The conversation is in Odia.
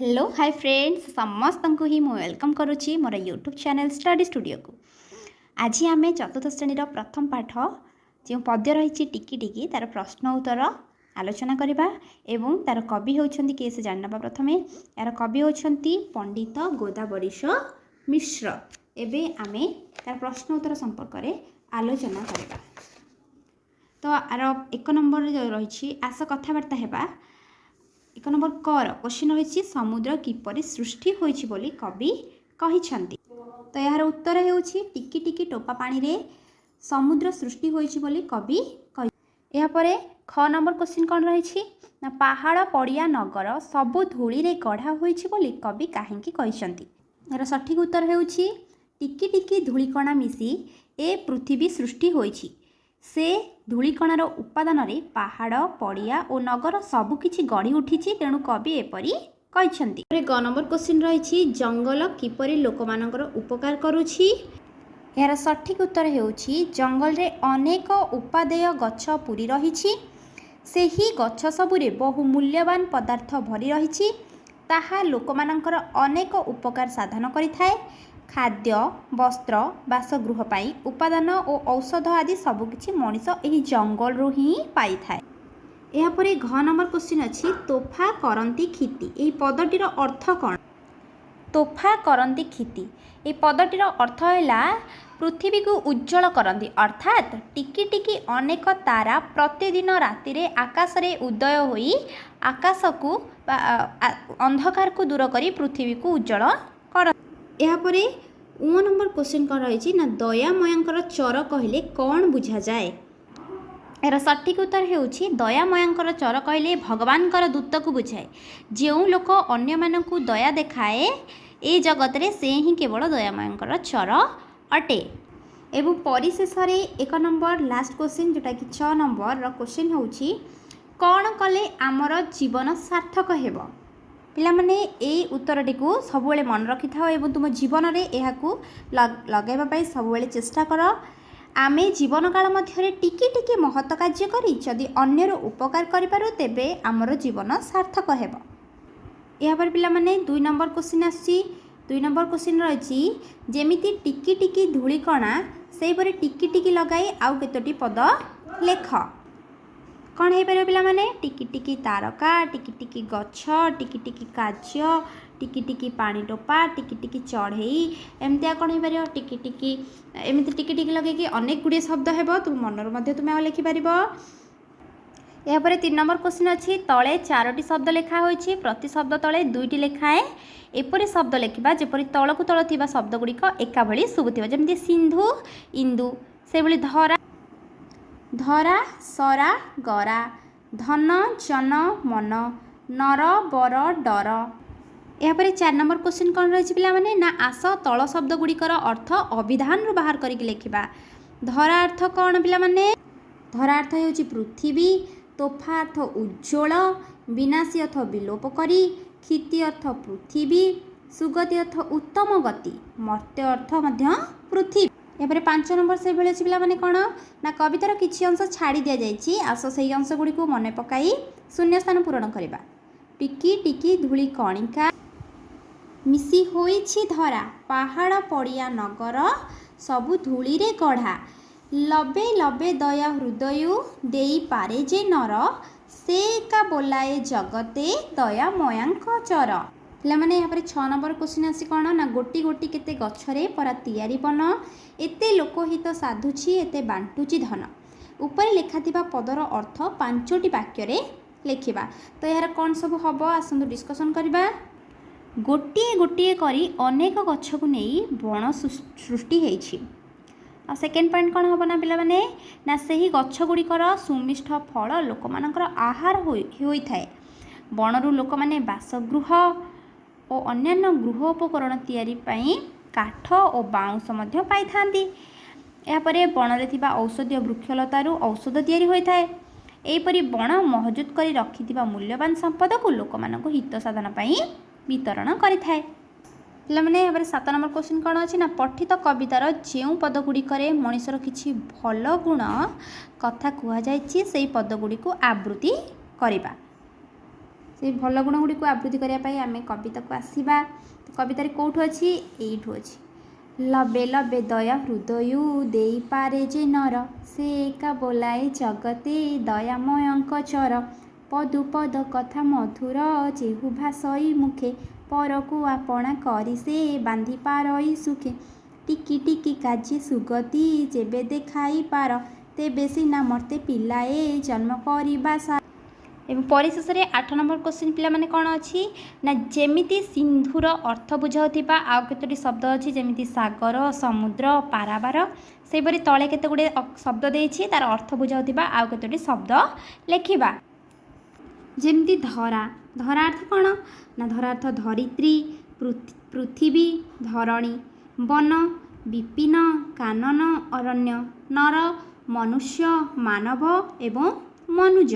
ହ୍ୟାଲୋ, ହାଇ ଫ୍ରେଣ୍ଡସ୍, ସମସ୍ତଙ୍କୁ ହିଁ ମୁଁ welcome କରୁଛି ମୋର ୟୁଟ୍ୟୁବ୍ ଚ୍ୟାନେଲ୍ ଷ୍ଟଡି ଷ୍ଟୁଡ଼ିଓକୁ। ଆଜି ଆମେ ଚତୁର୍ଥ ଶ୍ରେଣୀର ପ୍ରଥମ ପାଠ ଯେଉଁ ପଦ୍ୟ ରହିଛି ଟିକି ଟିକି, ତା'ର ପ୍ରଶ୍ନ ଉତ୍ତର ଆଲୋଚନା କରିବା ଏବଂ ତା'ର କବି ହେଉଛନ୍ତି କିଏ ସେ ଜାଣିନେବା ପ୍ରଥମେ। ଏହାର କବି ହେଉଛନ୍ତି ପଣ୍ଡିତ ଗୋଦାବରୀଶ ମିଶ୍ର। ଏବେ ଆମେ ତା'ର ପ୍ରଶ୍ନ ଉତ୍ତର ସମ୍ପର୍କରେ ଆଲୋଚନା କରିବା। ତ ଆର 1 ନମ୍ବରରେ ଯେଉଁ ରହିଛି, ଆସ କଥାବାର୍ତ୍ତା ହେବା। 1 ନମ୍ବର କର କ୍ୱେଶ୍ଚିନ୍ ରହିଛି, ସମୁଦ୍ର କିପରି ସୃଷ୍ଟି ହୋଇଛି ବୋଲି କବି କହିଛନ୍ତି? ତ ଏହାର ଉତ୍ତର ହେଉଛି, ଟିକି ଟିକି ଟୋପା ପାଣିରେ ସମୁଦ୍ର ସୃଷ୍ଟି ହୋଇଛି ବୋଲି କବି କହି। ଏହାପରେ ଖ ନମ୍ବର କ୍ୱେଶ୍ଚିନ୍ କ'ଣ ରହିଛି ନା, ପାହାଡ଼, ପଡ଼ିଆ, ନଗର ସବୁ ଧୂଳିରେ ଗଢ଼ା ହୋଇଛି ବୋଲି କବି କାହିଁକି କହିଛନ୍ତି? ଏହାର ସଠିକ୍ ଉତ୍ତର ହେଉଛି, ଟିକି ଟିକି ଧୂଳିକଣା ମିଶି ଏ ପୃଥିବୀ ସୃଷ୍ଟି ହୋଇଛି। ସେ ଧୂଳିକଣାର ଉପାଦାନରେ ପାହାଡ଼, ପଡ଼ିଆ ଓ ନଗର ସବୁକିଛି ଗଢ଼ି ଉଠିଛି। ତେଣୁ କବି ଏପରି କହିଛନ୍ତି। ଗ ନମ୍ବର କ୍ୱେଶ୍ଚିନ୍ ରହିଛି, ଜଙ୍ଗଲ କିପରି ଲୋକମାନଙ୍କର ଉପକାର କରୁଛି? ଏହାର ସଠିକ୍ ଉତ୍ତର ହେଉଛି, ଜଙ୍ଗଲରେ ଅନେକ ଉପାଦେୟ ଗଛ ପୂରି ରହିଛି। ସେହି ଗଛ ସବୁରେ ବହୁ ମୂଲ୍ୟବାନ ପଦାର୍ଥ ଭରି ରହିଛି। ତାହା ଲୋକମାନଙ୍କର ଅନେକ ଉପକାର ସାଧନ କରିଥାଏ। ଖାଦ୍ୟ, ବସ୍ତ୍ର, ବାସଗୃହ ପାଇଁ ଉପାଦାନ ଓ ଔଷଧ ଆଦି ସବୁକିଛି ମଣିଷ ଏହି ଜଙ୍ଗଲରୁ ହିଁ ପାଇଥାଏ। ଏହାପରେ ଘ ନମ୍ବର କ୍ୱେଶ୍ଚିନ୍ ଅଛି, ତୋଫା କରନ୍ତି କ୍ଷିତି, ଏହି ପଦଟିର ଅର୍ଥ କ'ଣ? ତୋଫା କରନ୍ତି କ୍ଷିତି, ଏହି ପଦଟିର ଅର୍ଥ ହେଲା ପୃଥିବୀକୁ ଉଜ୍ଜଳ କରନ୍ତି। ଅର୍ଥାତ୍ ଟିକି ଟିକି ଅନେକ ତାରା ପ୍ରତିଦିନ ରାତିରେ ଆକାଶରେ ଉଦୟ ହୋଇ ଆକାଶକୁ ବା ଅନ୍ଧକାରକୁ ଦୂର କରି ପୃଥିବୀକୁ ଉଜ୍ଜଳ କରନ୍ତି। ଏହାପରେ ଉଁ ନମ୍ବର କ୍ୱେଶ୍ଚିନ୍ କ'ଣ ରହିଛି ନା, ଦୟାମୟଙ୍କର ଚର କହିଲେ କ'ଣ ବୁଝାଯାଏ? ଏହାର ସଠିକ୍ ଉତ୍ତର ହେଉଛି, ଦୟାମୟଙ୍କର ଚର କହିଲେ ଭଗବାନଙ୍କର ଦୂତକୁ ବୁଝାଏ। ଯେଉଁ ଲୋକ ଅନ୍ୟମାନଙ୍କୁ ଦୟା ଦେଖାଏ, ଏଇ ଜଗତରେ ସେ ହିଁ କେବଳ ଦୟାମୟଙ୍କର ଚର ଅଟେ। ଏବଂ ପରିଶେଷରେ 1 ନମ୍ବର ଲାଷ୍ଟ କ୍ୱେଶ୍ଚିନ୍, ଯେଉଁଟାକି 6 ନମ୍ବରର କ୍ୱେଶ୍ଚିନ୍ ହେଉଛି, କ'ଣ କଲେ ଆମର ଜୀବନ ସାର୍ଥକ ହେବ? ପିଲାମାନେ, ଏଇ ଉତ୍ତରଟିକୁ ସବୁବେଳେ ମନେ ରଖିଥାଅ ଏବଂ ତୁମ ଜୀବନରେ ଏହାକୁ ଲଗାଇବା ପାଇଁ ସବୁବେଳେ ଚେଷ୍ଟା କର। ଆମେ ଜୀବନକାଳ ମଧ୍ୟରେ ଟିକି ଟିକି ମହତ କାର୍ଯ୍ୟ କରି ଯଦି ଅନ୍ୟର ଉପକାର କରିପାରୁ, ତେବେ ଆମର ଜୀବନ ସାର୍ଥକ ହେବ। ଏହାପରେ ପିଲାମାନେ, 2 ନମ୍ବର କ୍ୱେଶ୍ଚିନ୍ ଆସୁଛି। 2 ନମ୍ବର କ୍ୱେଶ୍ଚିନ୍ ରହିଛି, ଯେମିତି ଟିକି ଟିକି ଧୂଳିକଣା, ସେହିପରି ଟିକି ଟିକି ଲଗାଇ ଆଉ କେତୋଟି ପଦ ଲେଖ। କ'ଣ ହେଇପାରିବ ପିଲାମାନେ? ଟିକି ଟିକି ତାରକା, ଟିକି ଟିକି ଗଛ, ଟିକି ଟିକି କାର୍ଯ୍ୟ, ଟିକି ଟିକି ପାଣି ଟୋପା, ଟିକି ଟିକି ଚଢ଼େଇ, ଏମିତି ଆଉ କ'ଣ ହେଇପାରିବ? ଟିକି ଟିକି, ଏମିତି ଟିକି ଟିକି ଲଗେଇକି ଅନେକ ଗୁଡ଼ିଏ ଶବ୍ଦ ହେବ। ତୁମ ମନରୁ ମଧ୍ୟ ତୁମେ ଆଉ ଲେଖିପାରିବ। ଏହାପରେ 3 ନମ୍ବର କ୍ୱେଶ୍ଚିନ୍ ଅଛି, ତଳେ ଚାରୋଟି ଶବ୍ଦ ଲେଖା ହୋଇଛି। ପ୍ରତି ଶବ୍ଦ ତଳେ ଦୁଇଟି ଲେଖାଏଁ ଏପରି ଶବ୍ଦ ଲେଖିବା ଯେପରି ତଳକୁ ତଳ ଥିବା ଶବ୍ଦ ଗୁଡ଼ିକ ଏକା ଭଳି ଶୁଭୁଥିବ। ଯେମିତି ସିନ୍ଧୁ, ଇନ୍ଦୁ, ସେଭଳି ଧରା, ଧରା, ସରା, ଗରା, ଧନ, ଜନ, ମନ, ନର, ବର, ଡର। ଏହାପରେ 4 ନମ୍ବର କ୍ୱେଶ୍ଚିନ୍ କ'ଣ ରହିଛି ପିଲାମାନେ ନା, ଆସ ତଳ ଶବ୍ଦ ଗୁଡ଼ିକର ଅର୍ଥ ଅଭିଧାନରୁ ବାହାର କରିକି ଲେଖିବା। ଧରା ଅର୍ଥ କ'ଣ ପିଲାମାନେ? ଧରା ଅର୍ଥ ହେଉଛି ପୃଥିବୀ। ତୋଫା ଅର୍ଥ ଉଜ୍ଜଳ। ବିନାଶୀ ଅର୍ଥ ବିଲୋପ କରି। କ୍ଷିତି ଅର୍ଥ ପୃଥିବୀ। ସୁଗତି ଅର୍ଥ ଉତ୍ତମ ଗତି। ମର୍ତ୍ତ୍ୟ ଅର୍ଥ ମଧ୍ୟ ପୃଥିବୀ। ଏହାପରେ 5 ନମ୍ବର ସେଇଭଳି ଅଛି ପିଲାମାନେ, କ'ଣ ନା, କବିତାର କିଛି ଅଂଶ ଛାଡ଼ି ଦିଆଯାଇଛି। ଆସ ସେଇ ଅଂଶ ଗୁଡ଼ିକୁ ମନେ ପକାଇ ଶୂନ୍ୟସ୍ଥାନ ପୂରଣ କରିବା। ଟିକି ଟିକି ଧୂଳି କଣିକା ମିଶି ହୋଇଛି ଧରା, ପାହାଡ଼, ପଡ଼ିଆ, ନଗର ସବୁ ଧୂଳିରେ ଗଢ଼ା। ଲବେ ଲବେ ଦୟା ହୃଦୟୁ ଦେଇପାରେ ଯେ ନର, ସେ ଏକା ବୋଲାଏ ଜଗତେ ଦୟାମୟାଙ୍କ ଚର। ପିଲାମାନେ, ଏହାପରେ 6 ନମ୍ବର କ୍ୱେଶ୍ଚିନ୍ ଆସି କ'ଣ ନା, ଗୋଟି ଗୋଟି କେତେ ଗଛରେ ପରା ତିଆରି ବନ, ଏତେ ଲୋକହିତ ସାଧୁଛି, ଏତେ ବାଣ୍ଟୁଛି ଧନ। ଉପରେ ଲେଖାଥିବା ପଦର ଅର୍ଥ ପାଞ୍ଚୋଟି ବାକ୍ୟରେ ଲେଖିବା। ତ ଏହାର କ'ଣ ସବୁ ହେବ, ଆସନ୍ତୁ ଡିସ୍କସନ୍ କରିବା। ଗୋଟିଏ ଗୋଟିଏ କରି ଅନେକ ଗଛକୁ ନେଇ ବଣ ସୃଷ୍ଟି ହେଇଛି। ଆଉ ସେକେଣ୍ଡ ପଏଣ୍ଟ କ'ଣ ହେବ ନା ପିଲାମାନେ ନା, ସେହି ଗଛ ଗୁଡ଼ିକର ସୁମିଷ୍ଟ ଫଳ ଲୋକମାନଙ୍କର ଆହାର ହୋଇଥାଏ। ବଣରୁ ଲୋକମାନେ ବାସଗୃହ ଓ ଅନ୍ୟାନ୍ୟ ଗୃହ ଉପକରଣ ତିଆରି ପାଇଁ କାଠ ଓ ବାଉଁଶ ମଧ୍ୟ ପାଇଥାନ୍ତି। ଏହାପରେ ବଣରେ ଥିବା ଔଷଧୀୟ ବୃକ୍ଷଲତାରୁ ଔଷଧ ତିଆରି ହୋଇଥାଏ। ଏହିପରି ବଣ ମହଜୁଦ କରି ରଖିଥିବା ମୂଲ୍ୟବାନ ସମ୍ପଦକୁ ଲୋକମାନଙ୍କୁ ହିତ ସାଧନ ପାଇଁ ବିତରଣ କରିଥାଏ। ପିଲାମାନେ, ଏହାପରେ 7 ନମ୍ବର କ୍ୱେଶ୍ଚିନ୍ କ'ଣ ଅଛି ନା, ପଠିତ କବିତାର ଯେଉଁ ପଦ ଗୁଡ଼ିକରେ ମଣିଷର କିଛି ଭଲ ଗୁଣ କଥା କୁହାଯାଇଛି, ସେଇ ପଦ ଗୁଡ଼ିକୁ ଆବୃତ୍ତି କରିବା। ସେଇ ଭଲ ଗୁଣ ଗୁଡ଼ିକୁ ଆବୃତ୍ତି କରିବା ପାଇଁ ଆମେ କବିତାକୁ ଆସିବା। କବିତାରେ କେଉଁଠୁ ଅଛି? ଏଇଠୁ ଅଛି। ଲବେ ଲବେ ଦୟା ହୃଦୟୁ ଦେଇପାରେ ଯେ ନର, ସେ ଏକା ବୋଲାଏ ଜଗତେ ଦୟାମୟଙ୍କ ଚର। ପଦୁ ପଦ କଥା ମଧୁର ଯେହୁ ଭାଷଇ ମୁଖେ, ପରକୁ ଆପଣା କରି ସେ ବାନ୍ଧି ପାରଇ ସୁଖେ। ଟିକି ଟିକି କାର୍ଯ୍ୟେ ସୁଗତି ଯେବେ ଦେଖାଇ ପାର, ତେବେ ସିନା ମର୍ତ୍ତ୍ୟେ ପିଲାଏ ଜନ୍ମ କରିବା ସାର। ଏବଂ ପରିଶେଷରେ 8 ନମ୍ବର କୋଶ୍ଚିନ୍ ପିଲାମାନେ କ'ଣ ଅଛି ନା, ଯେମିତି ସିନ୍ଧୁର ଅର୍ଥ ବୁଝାଉଥିବା ଆଉ କେତୋଟି ଶବ୍ଦ ଅଛି, ଯେମିତି ସାଗର, ସମୁଦ୍ର, ପାରାବାର, ସେହିପରି ତଳେ କେତେ ଗୁଡ଼ିଏ ଶବ୍ଦ ଦେଇଛି, ତାର ଅର୍ଥ ବୁଝାଉଥିବା ଆଉ କେତୋଟି ଶବ୍ଦ ଲେଖିବା। ଯେମିତି ଧରା। ଧରା ଅର୍ଥ କ'ଣ ନା, ଧରା ଅର୍ଥ ଧରିତ୍ରୀ, ପୃଥିବୀ, ଧରଣୀ। ବନ, ବିପିନ, କାନନ, ଅରଣ୍ୟ। ନର, ମନୁଷ୍ୟ, ମାନବ ଏବଂ ମନୁଜ।